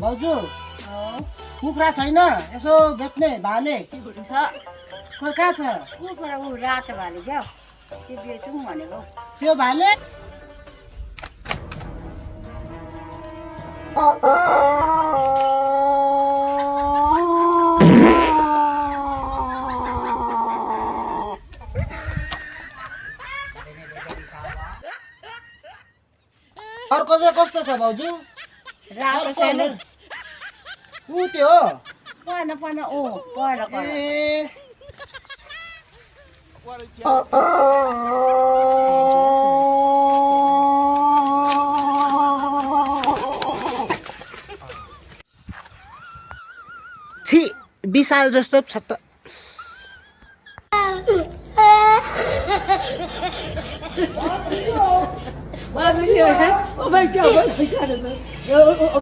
भाउजू कुखुरा छैन यसो बेच्ने भाले छ खोइ कहाँ छ कुखुरा ऊ रातो भाले क्या त्यो बेचौँ भनेको त्यो भाले अर्को चाहिँ कस्तो छ भाउजू रातो छैन ऊ त्यो हो पढ्न पढ्न पढ्न ए छि विशाल जस्तो छ त Wat is je? Wat ben je?